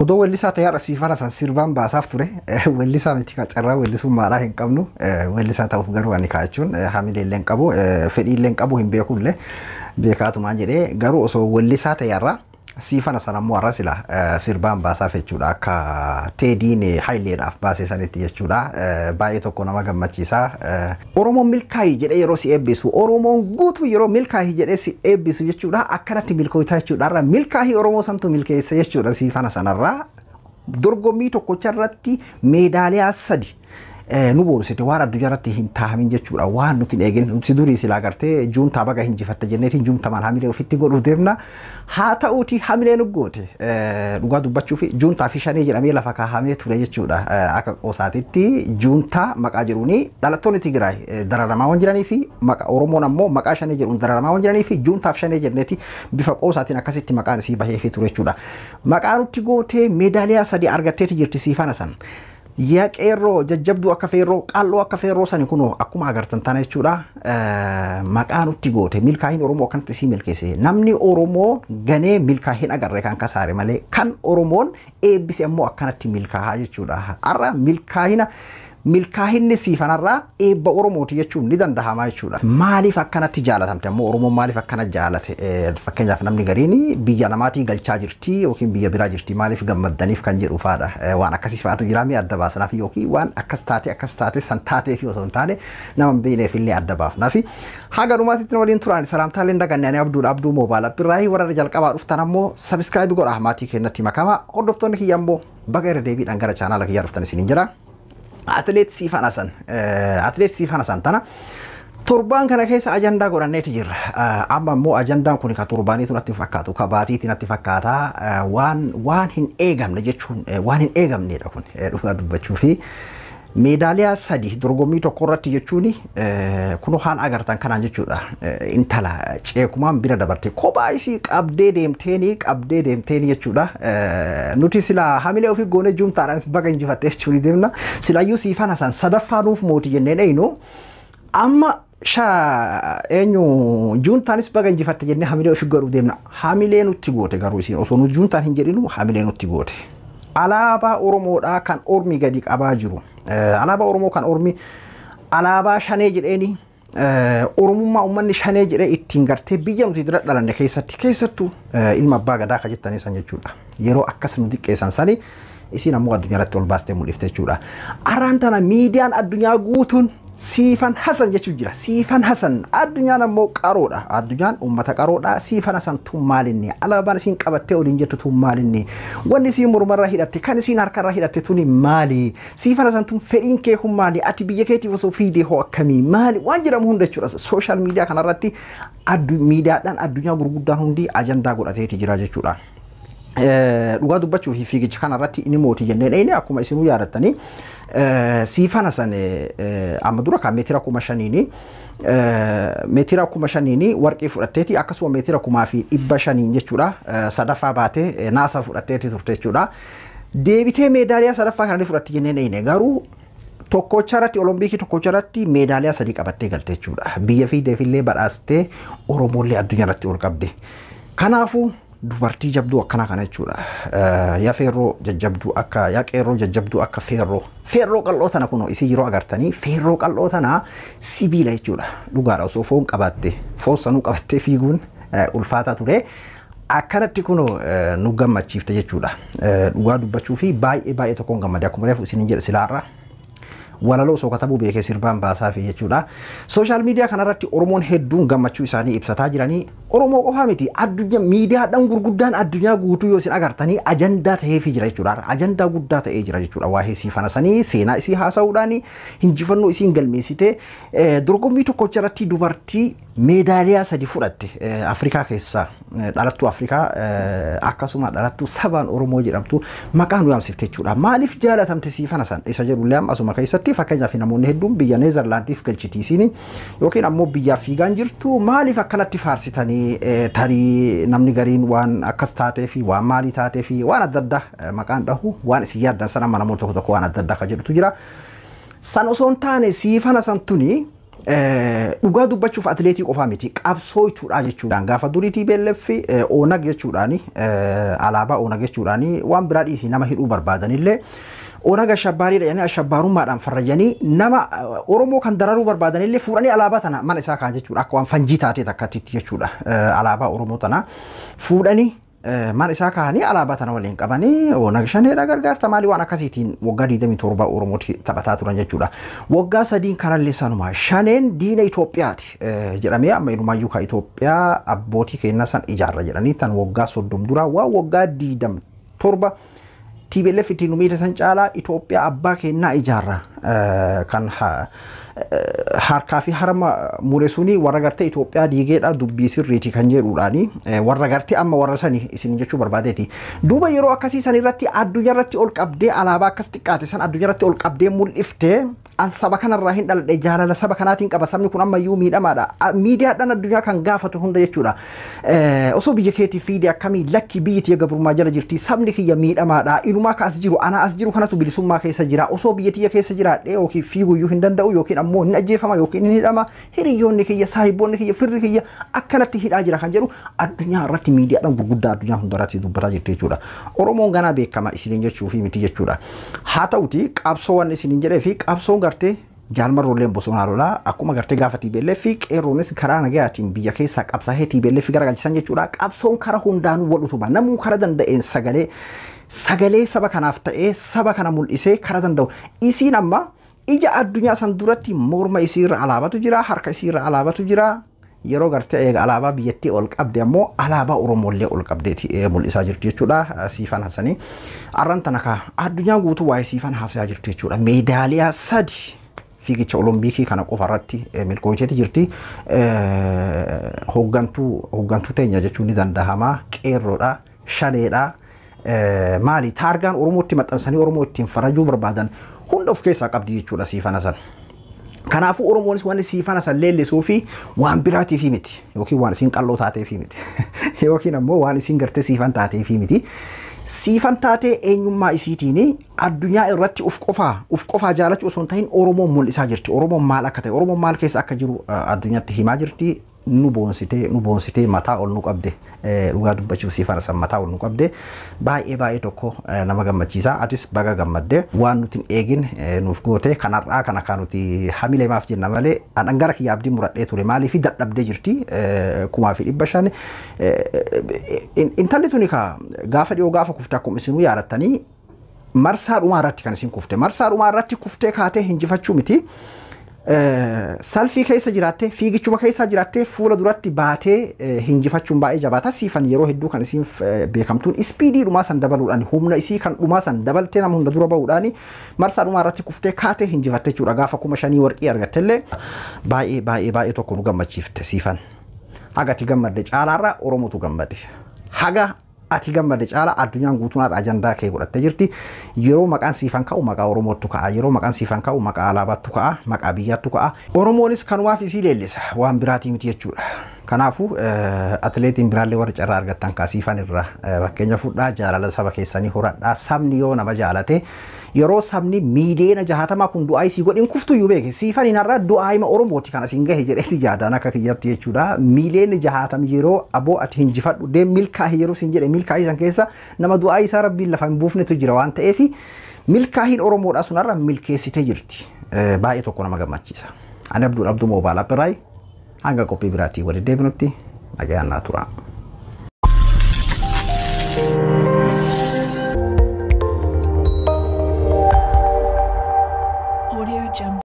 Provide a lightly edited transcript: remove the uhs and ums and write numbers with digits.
Odoo weellisaa ta'ee har'a Siifan Hasan sirbaan baasaaf ture. Weellisaa miti, carraa weellisummaadhaa hin qabnu. Weellisaa ta'uuf garuu ani kaachuun hamilee illee hin qabu, fedhii illee hin qabu, hin beeku illee, beekaatumaan jedhee. Garuu osoo weellisaa ta'e har'a Siifan Hasan ammoo har'a sila sirbaan baasaaf jechuudha, akka Teediin Hayileedhaaf baasee sanitti jechuudha. Baay'ee tokko nama gammachiisa. Oromoon milkaa'ii jedhee yeroo si eebbisu, Oromoon guutuu yeroo milkaa'ii jedhee si eebbisu jechuudha, akkanatti milkootaa jechuudha. Har'a milkaa'ii Oromoo santu milkeesse jechuudha. Siifan Hasanarraa dorgommii tokkocha irratti meedaaliyaa 3 nu boonsite, waan addunyaa irratti hin taahamin jechuudha. Waan nuti hin eegin, nuti durii silaa gartee juuntaa baga hinjifatte jenneetiin juuntamaan hamilee ofitti godhuuf deemna. Haa ta'uuti, hamilee nu goote. Dhugaa dubbachuu fi juuntaa fi shanee jedhamee lafa kaahamee ture jechuudha. Akka qoosaatitti juuntaa maqaa jedhuuni dhalattoonni Tigraay dararamaa waan jiranii fi Oromoon ammoo maqaa shanee jedhuun dararamaa waan jiranii fi juuntaaf shanee jenneeti bifa qoosaatiin akkasitti maqaan isii baheefii ture jechuudha. Maqaa nutti gootee meedaaliyaa 3 argatteeti jirti Siifan Hasan. Yaa qeerroo jajjabduu akka feerroo, qalloo akka feerroo sani, kunoo akkuma agartan tana jechuudha. Maqaa nutti goote, milkaahin Oromoo akkanatti isii milkeesse. Namni Oromoo ganee milkaahin agarre kan kasaare malee, kan Oromoon eebbise ammoo akkanatti milkaahaa jechuudha. Har'a milkaahina, milkaahinni Siifanarraa eebba Oromooti jechuun ni dandahama jechuudha. Maaliif akkanatti jaalatamte ammoo? Oromoon maaliif akkana jaalate? Fakkeenyaaf namni gariin biyya namaatii galchaa jirti yookiin biyya biraa jirti, maaliif gammaddaniif kan jedhu faadha. Waan akkasii faatu jira, mi adda baasnaaf yookiin waan akkas taate akkas taate san taatee fi osoo hin taane nama hin beekneef illee adda baafnaaf. Haga dhumaatitti waliin turan, salaamtaalee hin daganne. Ani Abduudha, Abduu Moobaala Birraahii. Warra jalqabaa dhuftan ammoo subscribe godhaa maatii keenyatti makama. Hordoftoonni kiyya ammoo baga irra deebiidhaan gara chaanaala kiyyaa dhuftan isiniin jira. Atileet Siifan Hasan, Atileet Siifan Hasan tana torbaan kana keessa ajandaa godhanneeti jirra. Amma immoo ajandaan kun ka torbaaniitu natti fakkaatu, ka baatiitti natti fakkaata. Waan hin eegamne jechuun waan hin eegamnedha kun, dhugaa dubbachuu fi meedaaliyaa 3 dorgommii tokko irratti jechuun kun haala agartan kanaan jechuudha. Intala ceekumaan bira dabarte, kophaa isii qabdee deemteeni, qabdee deemteeni jechuudha. Nuti sila hamilee ofii goonee juuntaadhaan baga injifatte jechuun deemna. Silaayyuu Siifan Hasan sadaffaa nuuf mootii jenneen eenyu amma sha eenyu juuntaanis baga injifatte jennee hamilee ofii godhuuf deemna. Hamilee nutti goote garuu isiin osoo nu juuntaan hin jedhinu hamilee nutti goote. Alaabaa Oromoodhaa kan ormi gadi qabaa jiru. Alaabaa Oromoo kan ormi alaabaa shanee jedheeni, Oromummaa uummanni shanee jedhee ittiin gartee biyya nuti dura dhalanne keessatti, keessattuu ilma abbaa gadaa kan jettanii san jechuudha. Yeroo akkas nu xiqqeessan sani isiin ammoo addunyaa irratti ol baastee mul'ifte jechuudha. Arraan tana miidiyaan addunyaa guutuun Siifan Hasan jechuun jira. Siifan Hasan, addunyaan ammoo qaroodha. Addunyaan uummata qaroodha. Siifan Hasan tun maalinni? Alaabaan isiin qabattee oliin jettu tun maalinni? Wanni isiin mormarraa hidhatte, kan isiin harkarraa hidhatte tuni maali? Siifan Hasan tun fedhiin kee kun maali? Ati biyya keetiif osoo fiidee hoo akkamii? Maali? Waan jedhamu hunda jechuudha. Social media kanarratti miidiyaadhaan addunyaa gurguddaan hundi ajandaa godhateeti jira jechuudha. Dhugaa dubbachuu fi fiigicha kanarratti inni mootii jenneen eenyu, akkuma isinuu yaadattanii, Siifan Hasan amma dura kan meetira 5,000n warqii fudhatteeti, akkasuma meetira 5,500n jechuudha sadaffaa baatee naasa fudhatteeti turte jechuudha. Deebitee meedaaliyaa sadaffaa kana fudhatti jenneen eenyu, garuu tokkocha irratti, olompikii tokkocha irratti meedaaliyaa 3 qabattee galte jechuudha. Biyya fiideefillee badhaastee, Oromoollee addunyaa irratti ol qabde. Kanaafuu dubartii jabduu akkanaa kana jechuudha. Yaa feerroo jajjabduu akka, yaa qeerroo jajjabduu akka feerroo. Feerroo qal'oo tana kunoo isii yeroo agartanii, feerroo qal'oo tana sibiila jechuudha. Dhugaadha, osoo foon qabaatte, foon sanuu qabattee fiiguun ulfaataa ture. Akkanatti kunoo nu gammachiifte jechuudha. Dhugaa dubbachuu fi baay'ee baay'ee tokkoon gammade, akkuma reefu isiniin jedhe silaarra. Walaloo osoo katabuu beekee sirbaan baasaa fi jechuudha. Social media kanarratti Oromoon hedduun gammachuu isaanii ibsataa jiranii. Oromoo qofaa miti, addunyaa miidiyaadhaan gurguddaan addunyaa guutuu yoo isin agartanii ajandaa ta'eefii jira jechuudha. Ajandaa guddaa ta'ee jira jechuudha. Waa'ee Siifan Hasanii seenaa isii haasa'uudhaan injifannoo isiin galmeessite, dorgommii tokkocha irratti dubartii meedaaliyaa 3 fudhatte Afrikaa keessaa, dhalattuu Afrikaa, akkasuma dhalattuu sabaan Oromoo jedhamtu maqaa nu yaamsifte jechuudha. Maaliif jaalatamte Siifan Hasan isa jedhullee amma asuma keessatti, fakkeenyaaf namoonni hedduun biyya Neezerlaandiif galchiti isiin yookiin ammoo biyyaaf fiigaan jirtu, maaliif akkanatti faarsitanii? Tarii namni gariin waan akkas taatee fi waan maalii taatee fi waan adda addaa maqaan dhahu, waan isin yaaddan sana amma namoota tokko tokko waan adda addaa kan jedhutu jira. San osoo hin taane, Siifan Hasan tuni Dhugaa dubbachuuf atileetii qofaa miti qabsooytuudha jechuudhaan gaafa durii TPLF ONAG jechuudhaani alaabaa ONAG jechuudhaani waan biraa dhiisii nama hidhuu barbaadanillee ONAG ashabbaariidha jedhanii ashabbaarummaadhaan farrajanii nama Oromoo kan dararuu barbaadanillee fuudhanii alaabaa tana mana isaa kaan jechuudha akka waan fanjii taatee takkatti jechuudha alaabaa Oromoo tana fuudhanii mana isaa kaa'anii alaabaa tana waliin qabanii ONAG shaneedha gargaarta maalii waan akkasiitiin waggaa 27 Oromootti taphataa turan jechuudha. Waggaa sadiin kanallee sanuma shaneen diina Itoophiyaati jedhamee amma inumaayyuu ka Itoophiyaa abbootii keenyaa san ijaarra jedhanii tan waggaa 30 dura waan waggaa 27 TPLF ittiin uumite san caalaa Itoophiyaa abbaa keenyaa ijaarra kan harkaa fi harma mure suni warra gartee Itoophiyaa diigeedha dubbii sirriiti kan jedhuudhaani warra gartee amma warra sani isin jechuu barbaadeeti. Duuba yeroo akkasii san irratti addunyaa irratti ol qabdee alaabaa akkas xiqqaate san addunyaa irratti ol qabdee mul'iftee an saba kanarraa hin dhaladhe jaalala saba kanaatiin qaba sabni kun ammayyuu miidhamaadha. Miidiyaadhaan addunyaa kan gaafatu hunda jechuudha. Osoo biyya keetii fiidee akkamii lakki biyyi tiyya gabrummaa jala jirti sabni kiyya miidhamaadha inumaa ka as jiru ana as jiru kanatu bilisummaa keessa jira osoo biyya tiyya keessa jiraadhee yookiin fiiguyyuu hin danda'u yookiin ammoo hin ajjeefama yookiin hin hidhama hiriyoonni kiyya saahiboonni kiyya firri kiyya akkanatti hidhaa jira kan jedhu addunyaa irratti miidiyaadhaan gurguddaa addunyaa hundarratti dubbataa jirti jechuudha. Oromoon ganaa beekama isiniin jechuu fi miti jechuudha. Haa ta'uti qabsoo waan isiniin jedhee fi qabsoon gartee jaalmarroolleen bosonaa lolaa akkuma gartee gaafa TPLF fi qeerroonis karaa nagayaatiin biyya keessaa qabsaa'ee TPLF garagalchisan jechuudha. Qabsoon karaa hundaanuu wal utuba namuu karaa danda'een sagalee saba kanaaf ta'ee saba kana mul'isee karaa danda'u. Isiin amma ija addunyaa san duratti morma isiirra alaabatu jira harka isiirra alaabatu jira. Yeroo gartee eega alaabaa biyyattii ol qabde ammoo alaabaa Oromoollee ol qabdeeti mul'isaa jirti jechuudha. Siifan Hasanii arran tana ka addunyaan guutuu waa'ee Siifan haasayaa jirti jechuudha. Meedaaliyaa 3 fiigicha Olompikii kana qofa irratti milkooyiteeti jirti. Hooggantuu teenya jechuun ni danda'ama. Qeerroodha, shaneedha. Maali taargaan Oromootti maxxansanii Oromoo ittiin farajuu barbaadan hunda of keessaa qabdi jechuudha Siifan Hasan. Kanaafuu Oromoonis wanni Siifan Hasan leellisuu fi waan biraatiif miti yookiin waan isiin qalloo taateef miti yookiin ammoo waan isiin gartee Siifan taateef miti. Siifan taatee eenyummaa isiitiin addunyaa irratti uf qofaa jaalachuu osoo hin ta'in Oromoon mul'isaa jirti. Oromoon maal akka ta'e Oromoon maal keessa akka jiru addunyaatti himaa jirti. Nu boonsitee mataa ol nu qabde dhugaa dubbachuuf Siifan Hasan mataa ol nu qabde baay'ee baay'ee tokko nama gammachiisa. Atis baga gammadde waan nuti hin eegin nuuf goote kanarraa kana kan nuti hamilee maaf jenna malee an gara kiyya abdii muradhee ture maaliif dadhabdee jirti 1500 intalli tuni ka gaafa dhiyoo gaafa kufte akkuma isinuu yaadattanii marsaa dhumaa irratti kan isin kufte marsaa dhumaa irratti kuftee kaatee hinjifachuu miti. Salfii keessa jiraattee fiigichuma keessa jiraattee fuula duratti baatee hinjifachuun baay'ee jabaata. Siifan yeroo hedduu kan isiin beekamtuun ispiidii dhumaa san dabaluudhaan humna isii kan dhumaa san dabaltee nama hunda dura bahuudhaan marsaa dhumaa irratti kuftee kaatee hinjifatte jechuudha. Gaafa 5000 warqii argattellee baay'ee baay'ee baay'ee tokko nu gammachiifte Siifan. Haga ati gammadde caalaarraa Oromootu gammade. Haga ati gammadde caalaa addunyaan guutuun har'a ajandaa kee godhattee jirti. Yeroo maqaan Siifan ka'u maqaa Oromootu ka'a. Yeroo maqaan Siifan ka'u maqaa alaabaattu ka'a. Maqaa biyyaattu ka'a. Oromoonis kanumaaf isii leellisa. Waan biraatii miti jechuudha. Kanaafuu atileetiin biraallee warri carraa argattan kaa Siifan irraa fakkeenya fudhaa jaalala saba keessanii horadhaa. Sabni yoo nama jaalate yeroo sabni miiliyoona 60 kun du'aa isii godhin kuftuyyuu beeke. Siifan har'a du'aa hima Oromooti kan asiin gahe jedheeti yaadaan akka kiyyatti jechuudha. Miiliyoona 60 yeroo aboo ati hinjifadhu deem milkaa'ii yeroo siin jedhe milkaa'ii san keessa nama du'aa isaa rabbiin lafa hin buufnetu jira waan ta'eef milkaa'iin Oromoodhaa sun har'a milkeessitee jirti. Baay'ee tokko nama gammachiisa. Ani Abduun Abduu Moobaal Appiraay hanga qophii biraatii walitti deebinutti nagayaan naa turaa. Audio Jungle.